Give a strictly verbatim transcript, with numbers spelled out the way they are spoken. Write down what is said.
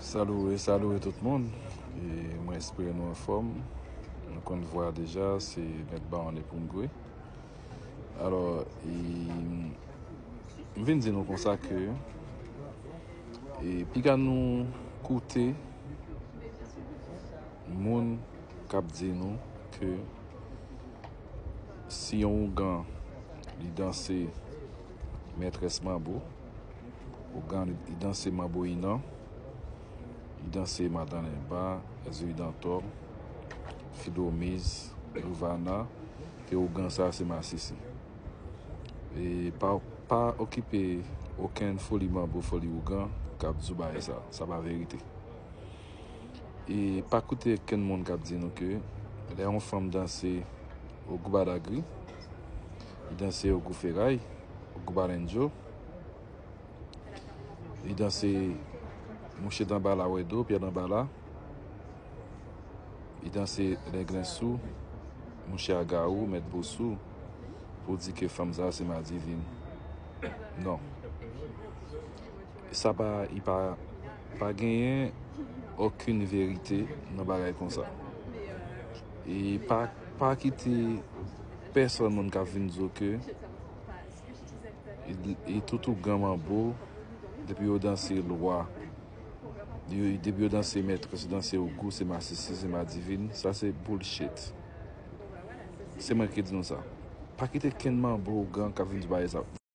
Salut, salut tout moun. E mwen espere nou anfòm. Nou konn vwa deja, se mèt ba on epongwe. Alò, e, m vin di nou konsa ke e piga nou koute moun k ap di nou ke si yon ougan li danse mètrès manbo, ougan li danse manbo inan, li danse madan lenba, èzili dantò, filomiz, louvana, ke ougan sa se masisi. E pa pa okipe okenn foli manbo, foli ougan k ap di w bagay sa. Sa pa verite. E pa koute okenn moun k ap di nou ke lè yon fanm danse ogou badagri, li danse ogou feray, ogou balendjo, li danse mouche danbala wèdo, pyè danbala, li danse lenglensou, mouche agawou, mèt bousou, pou di ke fanm sa se madivin. Non. Sa pa, li pa, pa genyen okenn verite nan bagay konsa. E pa, pa kite pèsonn moun k ap vin di w ke e, e tout ougan manbo, depi yo danse lwa, yo, depi yo danse mètrès, yo danse ogou, se masisi, se madivin, sa se bullshit. Se mwen ki di nou sa. Pa kite kenn manbo ougan k ap vin di bagay sa.